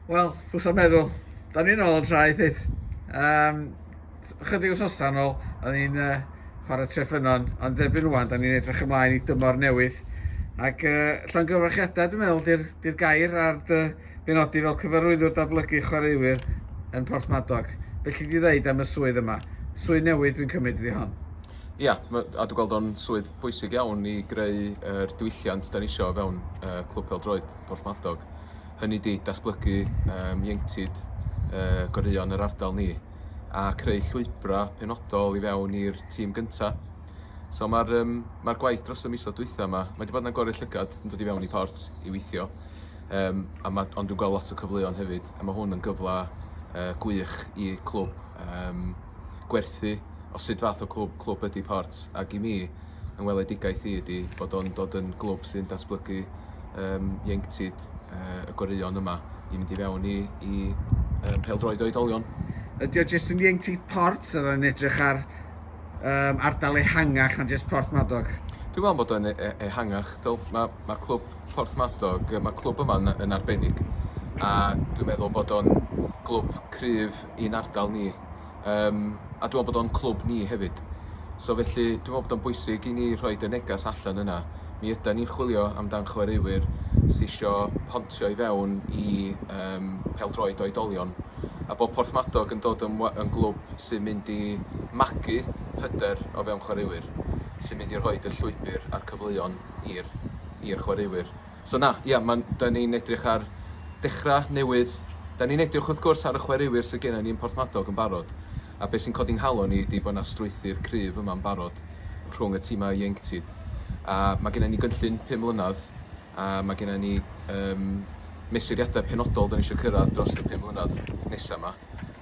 Wel, pwsa meddwl, da ni'n ôl yn traeth hyd. Um, chydig wythnosau yn ôl, da ni'n uh, chwarae Treffynnon, ond erbyn rwan, da ni'n edrych ymlaen i dymor newydd. Ac uh, llongyfarchiadau, dwi'n meddwl, di'r di gair ar dy benodi fel cyfarwyddwr datblygu chwaraewyr yn Porthmadog. Felly di ddeud am y swydd yma? Swydd newydd dwi'n cymryd ydi hon. Ia, a dwi'n gweld o'n swydd bwysig iawn i greu yr diwylliant da ni isio o fewn uh, Clwb Pêl-droed Porthmadog. Hynny 'di datblygu yym ieuenctid yy goreuon yr ardal ni a creu llwybrau penodol i fewn i'r tîm gynta. So ma'r yym ma'r gwaith dros y misoedd dwytha 'ma, mae 'di bod yn agored llygad yn dod i fewn i Port i weithio yym a ma' ond dwi'n gweld lot o cyfleon hefyd a ma' hwn yn gyfle yy gwych i clwb yym gwerthu o sut fath o clwb clwb ydi Port ac i mi 'yn weledigaeth i ydi bod o'n dod yn glwb sy'n datblygu yym ieuenctid yy y goreuon yma i mynd i fewn i i yym pêl-droed oedolion. Ydy o jyst yn ieuenctid Port ta ydy o'n edrych ar yym ardal ehangach na jyst Porthmadog? Dwi'n meddwl bod o'n e- e- ehangach. Fel ma' ma' clwb Porthmadog, yy ma' clwb yma'n yn arbennig a dwi'n meddwl bod o'n glwb cryf i'n ardal ni. Yym a dwi'n meddwl bod o'n clwb ni hefyd. So felly dwi'n meddwl bod o'n bwysig i ni rhoid y neges allan yna. Mi ydan ni'n chwilio amdan chwaraewyr sy isio pontio i fewn i yym pêl-droed oedolion a bod Porthmadog yn dod yn yn glwb sy'n mynd i magu hyder o fewn chwaraewyr, sy'n mynd i rhoid y llwybr a'r cyfleon i'r i'r chwaraewyr. So na, ia, ma'n... dan ni'n edrych ar dechrau newydd. Dan ni'n edrych wrth gwrs ar y chwaraewyr sydd gennym ni yn Porthmadog yn barod, a be sy'n codi 'nghalon i ydy bod 'na strwythur cryf yma'n barod rhwng y timau ieuenctid. A mae gennym ni gynllun 5 mlynedd, a mae gennym ni yym mesuriadau penodol dan ni isio cyrraedd dros y 5 mlynedd nesa 'ma,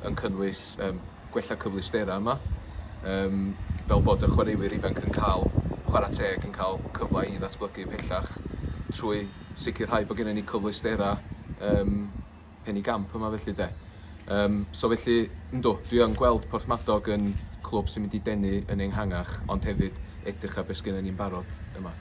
yn cynnwys yym gwella cyfleusterau yma, yym fel bod y chwaraewyr ifanc yn cael chwarae teg, yn cael cyfle i ddatblygu ymhellach trwy sicrhau bod gennym ni cyfleusterau yym penigamp yma felly de. Yym so felly, yndw, dwi yn gweld Porthmadog yn clwb sy'n mynd i denu yn ehangach, ond hefyd edrych ar be sgynnon ni'n barod yma.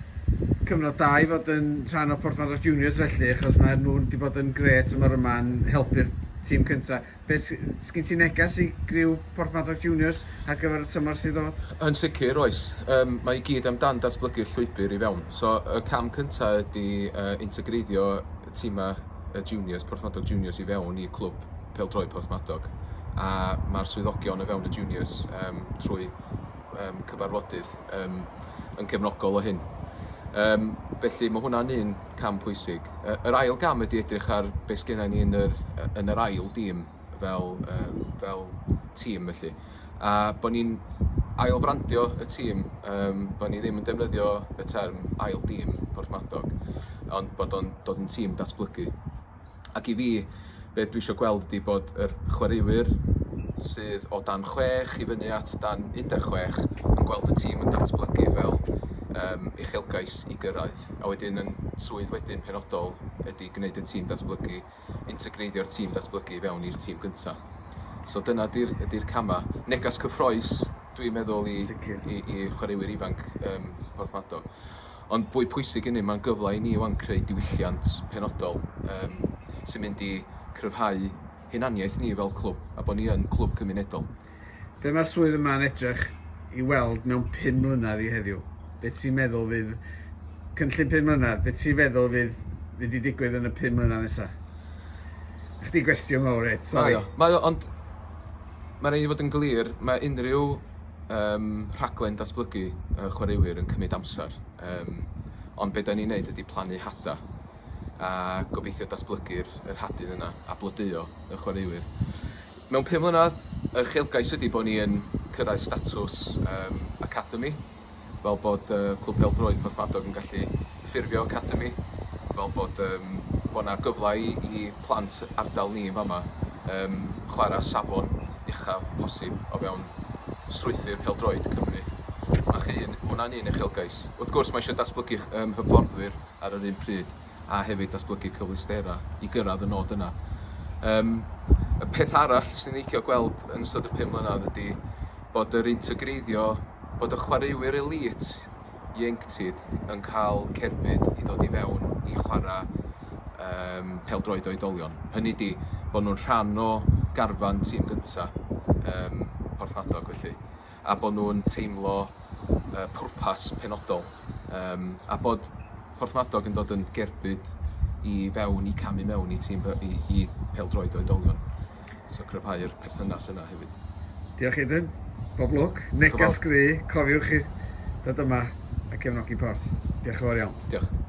Cyfnod da i fod yn rhan o Porthmadog Juniors felly, achos mae nhw wedi bod yn grêt tymor yma yn helpu'r tîm cyntaf. Be sgyn ti neges i griw Porthmadog Juniors ar gyfer y tymor sydd ddod? Yn sicr, oes. Um, mae i gyd amdan datblygu'r llwybr i fewn. So, y cam cyntaf ydy uh, integreiddio tîmau y juniors, Porthmadog Juniors i fewn i clwb pêl-droed Porthmadog. A mae'r swyddogion o fewn y juniors um, trwy um, cyfarfodydd um, yn cefnogol o hyn. Um, felly mae hwnna'n un cam pwysig. Yr ail gam ydy edrych ar beth sgenna ni yn yr, yn yr ail dîm fel, um, fel tîm felly. A bod ni'n ailfrandio y tîm, um, bod ni ddim yn defnyddio y term ail dîm Porthmadog, ond bod o'n dod yn tîm datblygu. Ac i fi, be dwi isio gweld ydy bod yr chwaraewyr sydd o dan 6 i fyny at dan 16 yn gweld y tîm yn datblygu fel um, uchelgais i gyrraedd. A wedyn yn swydd wedyn penodol ydy gwneud y tîm datblygu, integreiddio'r tîm datblygu i fewn i'r tîm gyntaf. So dyna ydy'r ydy camau. Negas cyffroes, dwi'n meddwl, i, i, i chwaraewyr ifanc um, Porthmadog. Ond fwy pwysig hynny, mae'n gyfle i ni 'wan creu diwylliant penodol yym sy'n mynd i cryfhau hunaniaeth ni fel clwb, a bod ni yn clwb cymunedol. Be mae'r swydd yma'n edrych i weld mewn 5 mlynedd i heddiw? Be ti'n meddwl fydd cynllun 5 mlynedd, be ti'n feddwl fydd fydd i digwydd yn y 5 mlynedd nesaf? Chdi gwestiwn mawr, Ed, sori. Mae o, mae o, ond mae'n rhaid i fod yn glir, mae unrhyw yym rhaglen datblygu yy chwaraewyr yn cymryd amser yym ond be' 'dan ni'n neud ydi plannu hada' a gobeithio datblygu'r yr hadyn yna a blodeuo y chwaraewyr. Mewn 5 mlynedd yr uchelgais ydi bo' ni yn cyrraedd statws yym academi fel bod yy Clwb Pêl-droed Porthmadog yn gallu ffurfio academi, fel bod yym bo' 'na gyfle i i plant ardal ni yn fama yym chwarae safon uchaf posib o fewn strwythur pêl-droed Cymru. Ma' chi un, hwnna'n un uchelgais. Wrth gwrs mae eisiau datblygu yym hyfforddwyr ar yr un pryd a hefyd datblygu cyfleusterau i gyrraedd y nod yna. Yym y peth arall sy'n licio gweld yn ystod y 5 mlynedd ydy bod yr integreiddio, bod y chwaraewyr elite ieuenctid yn cael cerbyd i ddod i fewn i chwarae. um, peldroed oedolion. Hynny di, bod nhw'n rhan o garfan tîm gynta um, Porthmadog felly, a bod nhw'n teimlo uh, pwrpas penodol, um, a bod Porthmadog yn dod yn gerbyd i fewn, i camu mewn i tîm i, i peldroed oedolion. So cryfhau'r perthynas yna hefyd. Diolch Aidan, bob lwc. Neges gry, cofiwch chi dod yma a cefnogi Port. Diolch yn fawr iawn. Diolch.